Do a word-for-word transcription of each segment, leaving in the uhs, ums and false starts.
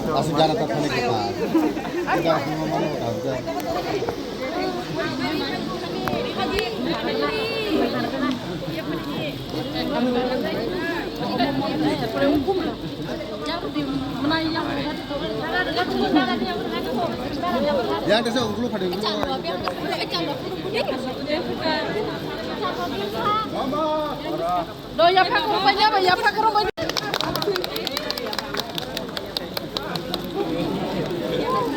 Aswk jana ta thani kha. Jana thani mano ta hwnkhe. Yang kesa ungkulu phade ungkulu. Mama. Do yapha koro pai ya, yapha koro pai.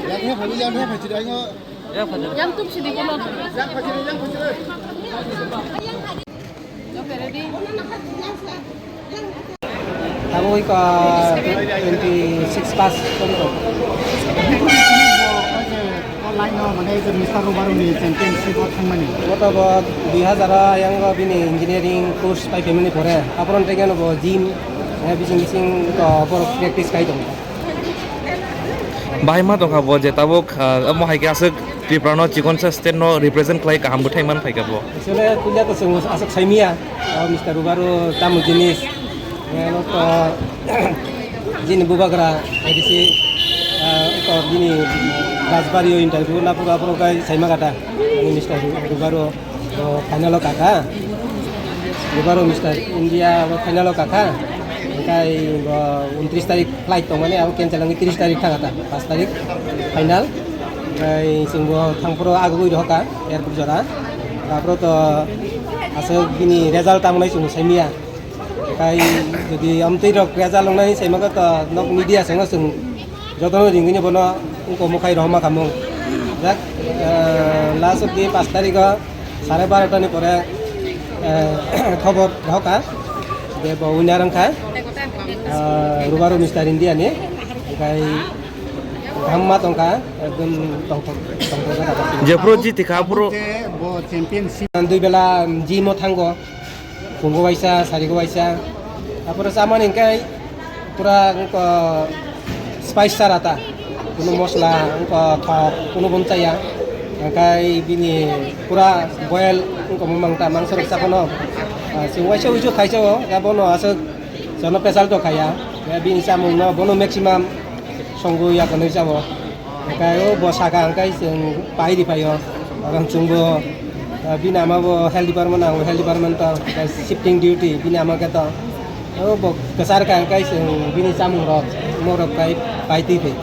Yang he phai, yang he phai chiri ayo. Yang tum sidi kono. Yang phai chiri, yang phai chiri. Okay, ready? Tabuk iko twenty six pass kori ko. Online no mane je Mister Rubaru ni championship o thangmani. Boto bo dui hazar yang bini engineering course pai pemani pore. Apron tege no bo gym, eh, bising bising ko borok practice kai tong. Bahai ma tongkha bo je tabuk, ah, omo hai khe aswk Tripura no chikonsa state no represent khlai kaham bwthai man phaikha bo. Actually, puila to chwng aswk saimia, o Mister Rubaru tamo jinis, eh, no to jini bubagra, A D C, ah, to jini Rajbari o interview na pura pura kai saima kata, ani Mister Rubaru. Bo final o kakha. Bebaro Mister India bo final o kakha. Hingkai bo untris tarik flight tongmani abo cancel wngwi tris tarik thangata. Pas tarik final. Hingkai chwng bo thangphuru agugwi rohorkha airport jora. Aphuru to aswk bini result tamo nai chwng saimia. Hingkai jodi amtwi rok result wngnani saimaka to nok media songno chwng jotono ringwini bono wngkha mwkhai rohorma khamung. Jak, eh, last of the pas tarigo sare barota ni pore, eh, khobor rohorkha je bo winner wngkha, eh, Rubaru Mister India ni. Hingkai hamma tongkha, ekdom tongthok, tongthok. Jephuru jitikha, aphuru. Bo championship. Dui bela gym o thango. Phungo waisa, sarigo waisa. Apore chamani hingke pura wngkha spice chara ta. Kunu mosla, wngkha thok, kunu bo chaya. Hingke bini pura boil wngkha mangta, mangso rok chaphano. Ah, chwng waisa uisu khaisa o, ya bono aswk jono pesal to khaya. Ya bini chamung no bono maximum songwi ya kwnwi chao. Hingke o bo saka hingke chwng pai ri paio. Oro chwngbo, ah, bini ama bo health department, ang health department tong, hingke shifting duty bini ama khe tong. O bo kwchar ka hingke chwng bini chamung rok, mo rok kai pai twi phai.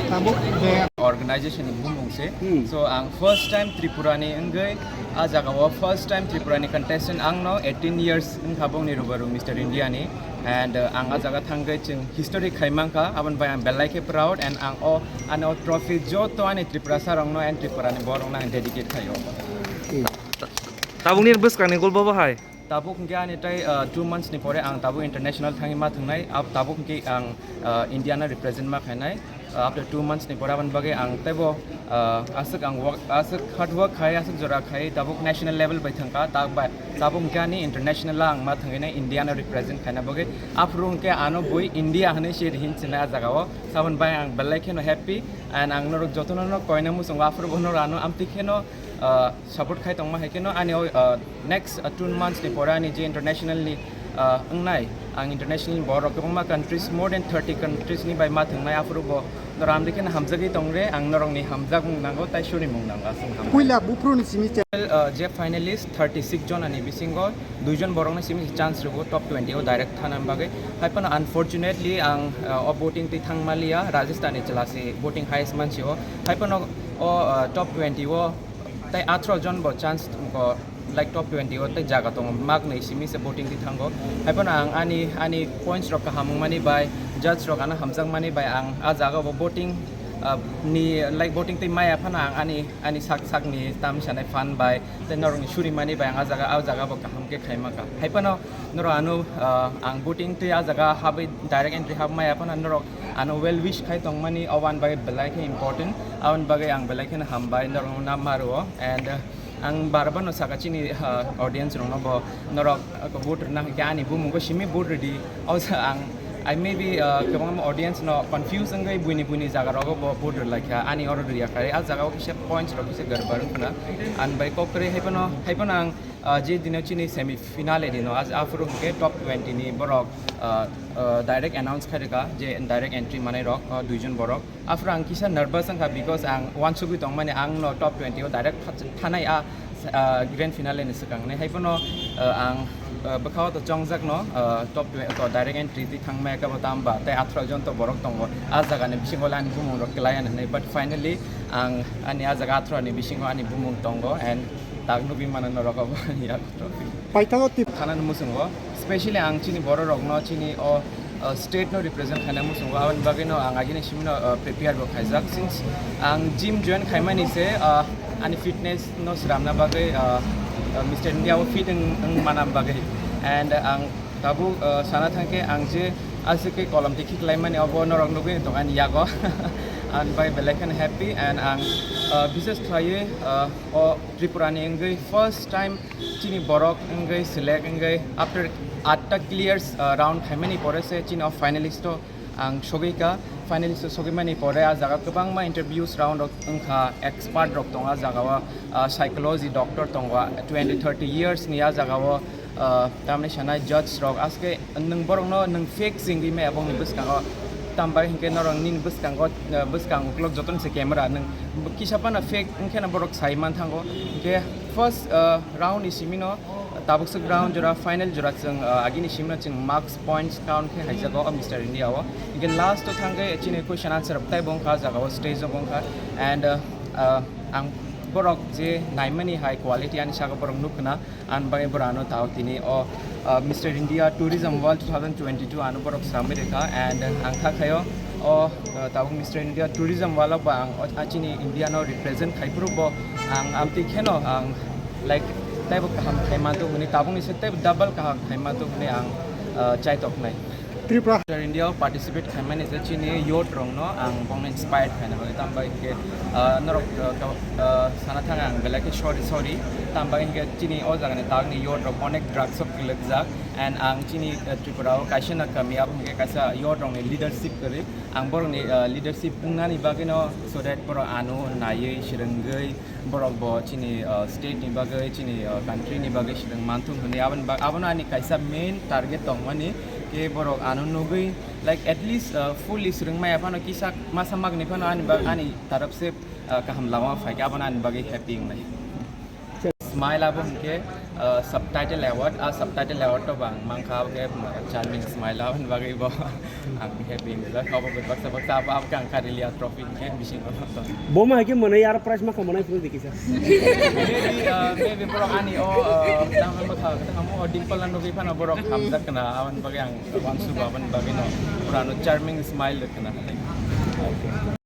Tabuk je organization ni bumung se. Hmm. So ang first time Tripura ni wngwi a jaga o first time Tripura ni contestant ang no eighteen years wngkha bongni Rubaru Mister India ni. And, uh, ang a jaga thangwi chwng history khai mankha, aboni bai ang belai khe proud, and ang o, ani o trophy joto ani Tripurasa rokno and Tripura ni borok no ang dedicate khaio. Tabukni bwskangni goal bo bahai? Tabuk hwnkhe ani tai, uh, two months ni pore ang tabuk international thangwi ma thwngnai, ab tabuk hwnkhe ang, uh, India no represent ma khainai. Uh, after two months ni pore aboni bagwi ang teibo, uh, aswk ang work, aswk hard work khai, aswk jora khai, tabuk national level bai thangkha, ta bai, tabuk hwnkhe ani international o ang ma thangwi nai India no represent khaina bagwi. Aphuru hwnkhe ano bui India hinwi se hinwi sinai a jaga o. Saboni bai ang belai kheno happy, and ang norok jotono no koina muchungo, aphuru bo norok ano amtwi kheno, uh, support khai tongma hai kheno ani o, uh, next, uh, two months ni pore ani je international ni, uh, wngnai, ang international ni borok kwbangma countries, more than thirty countries ni bai ma thwngnai, aphuru bo norok amtwi kheno hamjagwi tong re, ang norok ni hamjakmung nango, tai surimung nango, aswk hamjak. Puila buphuru ni simi che- Uh, je finalist thirty six jon ani bisingo dui jon borok no simi chance rwo top twenty o direct thana bagwi. Hai phano unfortunately ang, uh, o voting twi thang maliya, Rajasthan ni chwla se voting highest mansi o. Hai phano o, uh, top twenty o tai atharoh jon bo chance ko, like, top twenty o tei jaga tongo, mak nwi simi se voting twi thango. Hai phano ang ani, ani points rok kaham wngmani bai, judge rok ano hamjakmani bai ang a jaga bo voting, ah, ni, like, voting twi maya phano ang ani, ani sak, sakni tam sanai phan bai tei norokni surimani bai ang a jaga, a jaga bo kaham khe khaima kha. Hai phano norok ano, ah, ang voting twi a jaga habwi direct entry hab maya phano norok ano well wish khai tongmani, o ani bagwi belai khe important, aboni bagwi ang belai kheno hambai norokno namma rwo. And, uh, ang bar bar no saka chini, uh, audience rokno bo norok, uh, vote rwna hwnkhe ani bumungo simi vote rwdi. O sa ang I maybe, uh, kwbangma audience no confuse wngwi buini buini jaga rogo bo vote rwlaikha, ani oro rwya kha, a jaga o kisa points rok kisa garbar wngkha. Ani bai kok kwrwi haiphano, haiphano ang, uh, je dino chini semi finale dino, a, aphuru hwnkhe top twenty ni borok, uh, uh, direct announce khairwkha je direct entry manai rok, uh, duijon borok. Aphuru ang kisa nervous wngkha because ang uansugwi tongmani ang no top twenty o direct tha-, thanai a, ah, grand finale ni swkang hinwi. Haiphano, ah, ang, ah, bwkhao to chongjak no, ah, top twenty to direct entry twi thangmaya khe bo tamo ba tei atharoh jon to borok tongo. A jaga ni bisingo le ani bumung rok kwlaiya hinwi. But finally ang ani a jaga atharoh ni bisingo ani bumung tongo and tak nugwi mano norok obo ani yak trophy. Paithago tip- Thanani muchungo, specially ang chini borok rokno chini o, uh, state no represent khaina muchungo, aboni bagwi no ang agini simino, uh, prepare bo khaijak. Since ang gym join khaimani se, uh, ani fitness no sramna bagwi, uh, uh, Mister India o fit wng, wng mana bagwi. And ang tabuk, uh, sana thangkhe ang je aswk khe kolom tikhi khlaimani obo norok nugwi tong ani yago. Ang bai belai kheno happy and ang, uh, bises khlaiwi, uh, o Tripura ni wngwi first time chini borok wngwi select wngwi after atta clears, uh, round khaimani pore se chini o finalist o ang sogwi ka. Finalist o sogwi mani pore a jaga kwbangma interviews round rok wngkha, expert rok tongo a jaga o, uh, psychology doctor tongo, twenty thirty years ni a jaga o, uh, tamni sanai judge rok aske nwng borok no nwng fake singwi maya bongni bwskango. Tambai hinkhe norok nini bwskango, uh, bwskang uklok jotono se camera nwng kisa phano fake wngkhe no borok sai manthango. Hinkhe first, uh, round ni simino tabuk swk round jora final jora chwng, uh, agini simino chwng marks points count khe haijago o Mister India o. Hinkhe last o thangkhe chini question answer rok taibo wngkha jaga o stage o wngkha and, uh, uh, ang borok je naimani hai quality ani saka borok nukkha na. Ani bagwi borok ano tao tini o, uh, Mister India Tourism World two thousand twenty-two ano borok samwi rwkha and ang kha khaio o, uh, tabuk Mister India Tourism World o bo ang o, a chini India no represent khai phuru bo ang amtwi kheno ang, like, taibo kaham khai manthok hwnwi tabukni se teibo double kaham khai manthok hwnwi ang, uh, chaitok nai. Tripura. Mister India o participate khaimani se chini youth rokno ang bongno inspired khaina bagwi, tamo bai hinkhe, ah, norok, ah, ka-, ah, sana thang ang belai khe sorry, sorry, tamo bai hinkhe chini o jagani tagni youth rok onek drugs o kwlwkjak and ang chini, ah, Tripura o kaisa na kami abo hinkhe kaisa youth rokni leadership kwrwi ang borokni, ah, leadership wngnani bagwino so that borok ano naiwi swrwngwi borok bo chini, uh, state ni bagwi, chini, uh, country ni bagwi swrwng manthung hwnwi aboni bag-, abono ani kaisa main target tongmani khe borok ano nugwi, like, at least, uh, fully swrwng maya phano kisa masa magni phano ani bag-, ani taraf se, uh, kaham lama phaikhe abono ani bagwi happy wngnai. Smile abo hinkhe, uh, subtitle award, a subtitle award to bang mankha abo khe, uh, Charming Smile aboni bagwi bo ang happy wngjak. Obo baksa baksa abo, abo khe ang kha rwliya trophy. Bisingo. Bo ma hai khe mwnai aro prize ma kha mwnai phuru dikhi sa. Maybe, uh, maybe borok ani o, uh, tamo bwkha, tamo o dimple na nugwi phano borok hamjak khna, aboni bagwi ang uansuk aboni bagwi no pura no charming smile rwk khna.